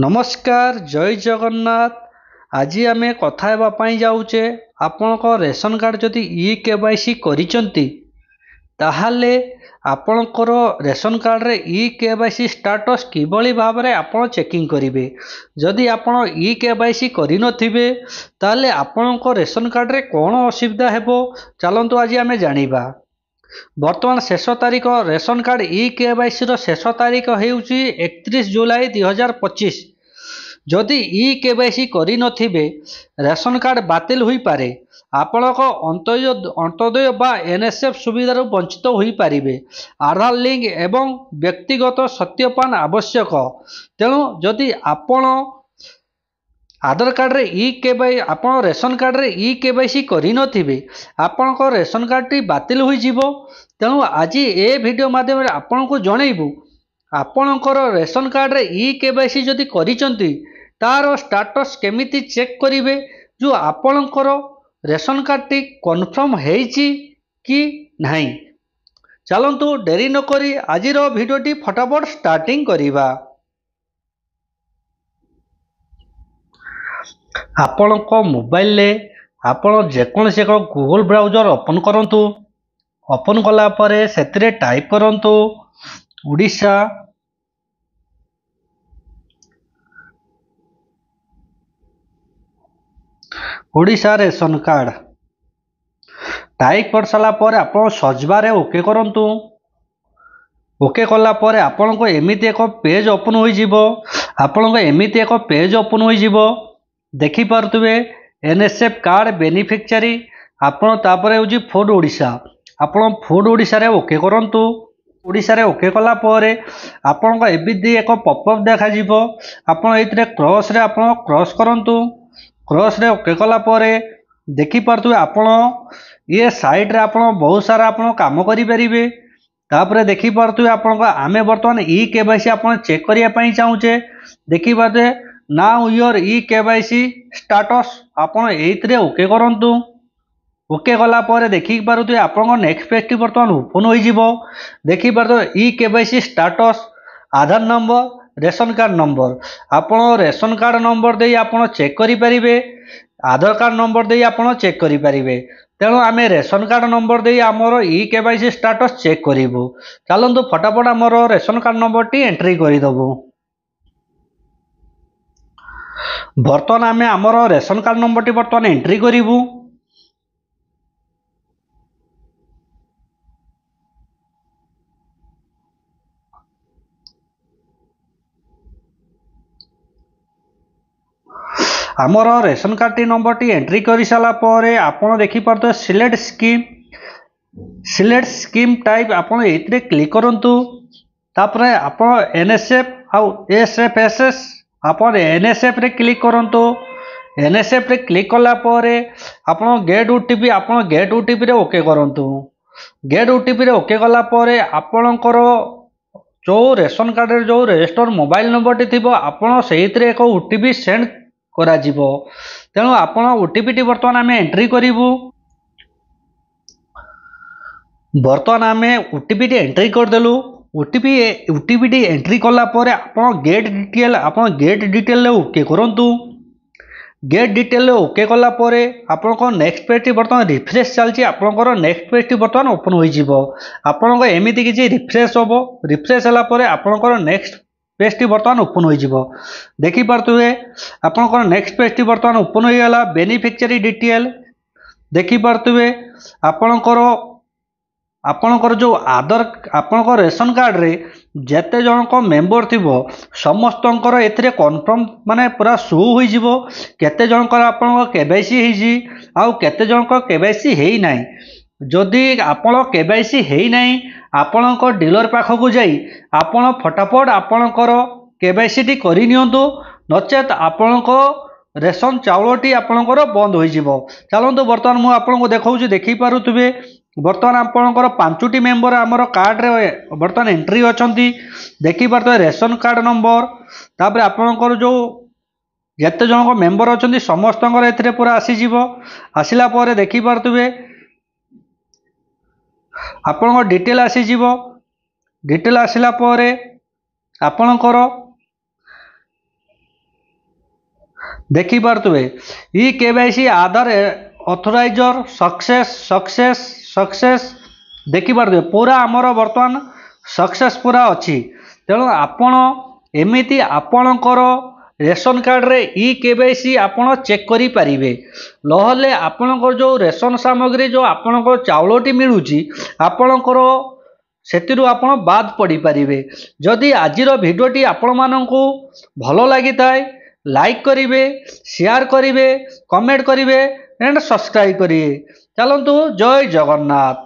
ନମସ୍କାର, ଜୟ ଜଗନ୍ନାଥ। ଆଜି ଆମେ କଥା ହେବା ପାଇଁ ଯାଉଛେ, ଆପଣଙ୍କ ରେସନ କାର୍ଡ଼ ଯଦି ଇ କେ ୱାଇ ସି କରିଛନ୍ତି, ତାହେଲେ ଆପଣଙ୍କର ରେସନ କାର୍ଡ଼ରେ ଇ କେ ୱାଇ ସି ଷ୍ଟାଟସ୍ କିଭଳି ଭାବରେ ଆପଣ ଚେକିଂ କରିବେ। ଯଦି ଆପଣ ଇ କେ ୱାଇ ସି କରିନଥିବେ, ତାହେଲେ ଆପଣଙ୍କ ରେସନ କାର୍ଡ଼ରେ କ'ଣ ଅସୁବିଧା ହେବ, ଚାଲନ୍ତୁ ଆଜି ଆମେ ଜାଣିବା। ବର୍ତ୍ତମାନ ଶେଷ ତାରିଖ, ration card E K Y ସିର ଶେଷ ତାରିଖ ହେଉଛି 31 ଜୁଲାଇ 2025। ଯଦି ଇ କେ ୱାଇ ସି କରିନଥିବେ, ରେସନ କାର୍ଡ଼ ବାତିଲ ହୋଇପାରେ। ଆପଣଙ୍କ ଅନ୍ତ୍ୟୋଦୟ ବା ଏନ୍ ଏସ୍ ଏଫ୍ ସୁବିଧାରୁ ବଞ୍ଚିତ ହୋଇପାରିବେ। ଆଧାର ଲିଙ୍କ ଏବଂ ବ୍ୟକ୍ତିଗତ ସତ୍ୟାପନ ଆବଶ୍ୟକ। ତେଣୁ ଯଦି ଆପଣ ଆଧାର କାର୍ଡ଼ରେ ଇ କେ ୱାଇ ଆପଣ ରେସନ କାର୍ଡ଼ରେ ଇ କେ ୱାଇ ସି କରିନଥିବେ, ଆପଣଙ୍କ ରେସନ କାର୍ଡ଼ଟି ବାତିଲ ହୋଇଯିବ। ତେଣୁ ଆଜି ଏ ଭିଡ଼ିଓ ମାଧ୍ୟମରେ ଆପଣଙ୍କୁ ଜଣେଇବୁ, ଆପଣଙ୍କର ରେସନ କାର୍ଡ଼ରେ ଇ କେ ୱାଇ ସି ଯଦି କରିଛନ୍ତି, ତାର ଷ୍ଟାଟସ୍ କେମିତି ଚେକ୍ କରିବେ, ଯେଉଁ ଆପଣଙ୍କର ରେସନ କାର୍ଡ଼ଟି କନଫର୍ମ ହେଇଛି କି ନାହିଁ। ଚାଲନ୍ତୁ, ଡେରି ନକରି ଆଜିର ଭିଡ଼ିଓଟି ଫଟାଫଟ ଷ୍ଟାର୍ଟିଂ କରିବା। ଆପଣଙ୍କ ମୋବାଇଲରେ ଆପଣ ଯେକୌଣସି ଏକ ଗୁଗଲ ବ୍ରାଉଜର ଓପନ୍ କରନ୍ତୁ। ଓପନ୍ କଲା ପରେ ସେଥିରେ ଟାଇପ୍ କରନ୍ତୁ ଓଡ଼ିଶା ରେସନ କାର୍ଡ଼। ଟାଇପ୍ କରିସାରିଲା ପରେ ଆପଣ ସର୍ଚ୍ଚ ବାରରେ ଓକେ କରନ୍ତୁ। ଓକେ କଲା ପରେ ଆପଣଙ୍କ ଏମିତି ଏକ ପେଜ୍ ଓପନ୍ ହୋଇଯିବ। ଆପଣଙ୍କ ଏମିତି ଏକ ପେଜ୍ ଓପନ୍ ହୋଇଯିବ, ଦେଖିପାରୁଥିବେ, N S F card beneficiary. ଆପଣ ତାପରେ ହେଉଛି ଫୁଡ଼ ଓଡ଼ିଶା। ଆପଣ ଫୁଡ଼ ଓଡ଼ିଶାରେ ଓକେ କରନ୍ତୁ। ଓଡ଼ିଶାରେ ଓକେ କଲା ପରେ ଆପଣଙ୍କ ଏମିତି ଏକ ପପଅପ୍ ଦେଖାଯିବ। ଆପଣ ଏଇଥିରେ କ୍ରସ୍ରେ ଆପଣ କ୍ରସ୍ କରନ୍ତୁ। କ୍ରସ୍ରେ ଓକେ କଲା ପରେ ଦେଖିପାରୁଥିବେ, ଆପଣ ଇଏ ସାଇଡ଼୍ରେ ଆପଣ ବହୁତ ସାରା ଆପଣ କାମ କରିପାରିବେ। ତାପରେ ଦେଖିପାରୁଥିବେ, ଆପଣଙ୍କ ଆମେ ବର୍ତ୍ତମାନ ଇ କେ ୱାଇ ସି ଆପଣ ଚେକ୍ କରିବା ପାଇଁ ଚାହୁଁଛେ। ଦେଖିପାରୁଥିବେ, Know your e-KYC status, ଆପଣ ଏଇଥିରେ ଓକେ କରନ୍ତୁ। ଓକେ କଲା ପରେ ଦେଖିପାରୁଥିବେ, ଆପଣଙ୍କ ନେକ୍ସଟ ପେଜ୍ଟି ବର୍ତ୍ତମାନ ଓପନ୍ ହୋଇଯିବ। ଦେଖିପାରୁଥିବେ, e-KYC status, ଆଧାର ନମ୍ବର, ରେସନ କାର୍ଡ଼ ନମ୍ବର। ଆପଣ ରେସନ କାର୍ଡ଼ ନମ୍ବର ଦେଇ ଆପଣ ଚେକ୍ କରିପାରିବେ, ଆଧାର କାର୍ଡ଼ ନମ୍ବର ଦେଇ ଆପଣ ଚେକ୍ କରିପାରିବେ। ତେଣୁ ଆମେ ରେସନ କାର୍ଡ଼ ନମ୍ବର ଦେଇ ଆମର E K Y C status check କରିବୁ। ଚାଲନ୍ତୁ, ଫଟାଫଟ ଆମର ରେସନ କାର୍ଡ଼ ନମ୍ବରଟି ଏଣ୍ଟ୍ରି କରିଦେବୁ। ବର୍ତ୍ତମାନ ଆମେ ଆମର ରେସନ କାର୍ଡ଼ ନମ୍ବରଟି ବର୍ତ୍ତମାନ ଏଣ୍ଟ୍ରି କରିବୁ। ଆମର ରେସନ କାର୍ଡ଼ଟି ନମ୍ବରଟି ଏଣ୍ଟ୍ରି କରିସାରିଲା ପରେ ଆପଣ ଦେଖିପାରୁଥିବେ, select scheme, select scheme type, ଆପଣ ଏଇଥିରେ କ୍ଲିକ୍ କରନ୍ତୁ। ତାପରେ ଆପଣ ଏନ୍ ଏସ୍ ଏଫ୍ ଆଉ ଏସ୍ ଏଫ୍ ଏସ୍ ଏସ୍, ଆପଣ ଏନ୍ ଏସ୍ ଏଫ୍ରେ କ୍ଲିକ୍ କରନ୍ତୁ। ଏନ୍ ଏସ୍ ଏଫ୍ରେ କ୍ଲିକ୍ କଲା ପରେ ଆପଣ ଗେଟ୍ ଓ ଟି ପି, ଆପଣ ଗେଟ୍ ଓ ଟି ପିରେ ଓକେ କରନ୍ତୁ। ଗେଟ୍ ଓ ଟି ପିରେ ଓକେ କଲା ପରେ ଆପଣଙ୍କର ଯେଉଁ ରେସନ କାର୍ଡ଼ରେ ଯେଉଁ ରେଜିଷ୍ଟର ମୋବାଇଲ ନମ୍ବରଟି ଥିବ, ଆପଣ ସେଇଥିରେ ଏକ ଓ ଟି ପି ସେଣ୍ଡ କରାଯିବ। ତେଣୁ ଆପଣ ଓ ଟି ପିଟି ବର୍ତ୍ତମାନ ଆମେ ଏଣ୍ଟ୍ରି କରିବୁ। ବର୍ତ୍ତମାନ ଆମେ ଓ ଟି ପିଟି ଏଣ୍ଟ୍ରି କରିଦେଲୁ। ଓ ଟି ପିଟି ଏଣ୍ଟ୍ରି କଲା ପରେ ଆପଣ ଗେଟ୍ ଡିଟେଲ୍, ଆପଣ ଗେଟ୍ ଡିଟେଲରେ ଓକେ କରନ୍ତୁ। ଗେଟ୍ ଡିଟେଲରେ ଓକେ କଲା ପରେ ଆପଣଙ୍କ ନେକ୍ସଟ ପେଜ୍ଟି ବର୍ତ୍ତମାନ ରିଫ୍ରେଶ୍ ଚାଲିଛି। ଆପଣଙ୍କର ନେକ୍ସଟ ପେଜ୍ଟି ବର୍ତ୍ତମାନ ଓପନ୍ ହୋଇଯିବ। ଆପଣଙ୍କ ଏମିତି କିଛି ରିଫ୍ରେଶ୍ ହେବ। ରିଫ୍ରେଶ୍ ହେଲା ପରେ ଆପଣଙ୍କର ନେକ୍ସଟ ପେଜ୍ଟି ବର୍ତ୍ତମାନ ଓପନ୍ ହୋଇଯିବ। ଦେଖିପାରୁଥିବେ, ଆପଣଙ୍କର ନେକ୍ସଟ ପେଜ୍ଟି ବର୍ତ୍ତମାନ ଓପନ୍ ହୋଇଗଲା। ବେନିଫିସିଆରୀ ଡିଟେଲ୍ ଦେଖିପାରୁଥିବେ, ଆପଣଙ୍କର ଯେଉଁ ଆଧାର, ଆପଣଙ୍କ ରେସନ କାର୍ଡ଼ରେ ଯେତେ ଜଣଙ୍କ ମେମ୍ବର ଥିବ, ସମସ୍ତଙ୍କର ଏଥିରେ କନଫର୍ମ ମାନେ ପୁରା ଶୋ ହୋଇଯିବ, କେତେ ଜଣଙ୍କର ଆପଣଙ୍କ କେ ୱାଇ ସି ହେଇଛି ଆଉ କେତେ ଜଣଙ୍କ କେ ୱାଇ ସି ହେଇନାହିଁ। ଯଦି ଆପଣ କେ ୱାଇ ସି ହେଇନାହିଁ, ଆପଣଙ୍କ ଡିଲର ପାଖକୁ ଯାଇ ଆପଣ ଫଟାଫଟ ଆପଣଙ୍କର କେ ୱାଇ ସିଟି କରିନିଅନ୍ତୁ, ନଚେତ୍ ଆପଣଙ୍କ ରେସନ ଚାଉଳଟି ଆପଣଙ୍କର ବନ୍ଦ ହୋଇଯିବ। ଚାଲନ୍ତୁ, ବର୍ତ୍ତମାନ ମୁଁ ଆପଣଙ୍କୁ ଦେଖାଉଛି। ଦେଖିପାରୁଥିବେ, ବର୍ତ୍ତମାନ ଆପଣଙ୍କର ପାଞ୍ଚଟି ମେମ୍ବର ଆମର କାର୍ଡ଼ରେ ବର୍ତ୍ତମାନ ଏଣ୍ଟ୍ରି ଅଛନ୍ତି। ଦେଖିପାରୁଥିବେ, ରେସନ କାର୍ଡ଼ ନମ୍ବର, ତାପରେ ଆପଣଙ୍କର ଯେଉଁ ଯେତେ ଜଣଙ୍କ ମେମ୍ବର ଅଛନ୍ତି, ସମସ୍ତଙ୍କର ଏଥିରେ ପୁରା ଆସିଯିବ। ଆସିଲା ପରେ ଦେଖିପାରୁଥିବେ, ଆପଣଙ୍କ ଡିଟେଲ୍ ଆସିଯିବ। ଡିଟେଲ୍ ଆସିଲା ପରେ ଆପଣଙ୍କର ଦେଖିପାରୁଥିବେ, e-KYC Aadhaar authorizer success, success, success। ଦେଖିପାରୁଥିବେ, ପୁରା ଆମର ବର୍ତ୍ତମାନ ସକ୍ସେସ୍ ପୁରା ଅଛି। ତେଣୁ ଆପଣ ଏମିତି ଆପଣଙ୍କର ରେସନ କାର୍ଡ଼ରେ ଇ-କେୱାଇସି ଆପଣ ଚେକ୍ କରିପାରିବେ। ନହେଲେ ଆପଣଙ୍କର ଯେଉଁ ରେସନ ସାମଗ୍ରୀ, ଯେଉଁ ଆପଣଙ୍କର ଚାଉଳଟି ମିଳୁଛି, ଆପଣଙ୍କର ସେଥିରୁ ଆପଣ ବାଦ ପଡ଼ିପାରିବେ। ଯଦି ଆଜିର ଭିଡ଼ିଓଟି ଆପଣମାନଙ୍କୁ ଭଲ ଲାଗିଥାଏ, ଲାଇକ୍ କରିବେ, ସେୟାର କରିବେ, କମେଣ୍ଟ କରିବେ ଆଣ୍ଡ ସବସ୍କ୍ରାଇବ୍ କରିବେ। ଚାଲନ୍ତୁ, ଜୟ ଜଗନ୍ନାଥ।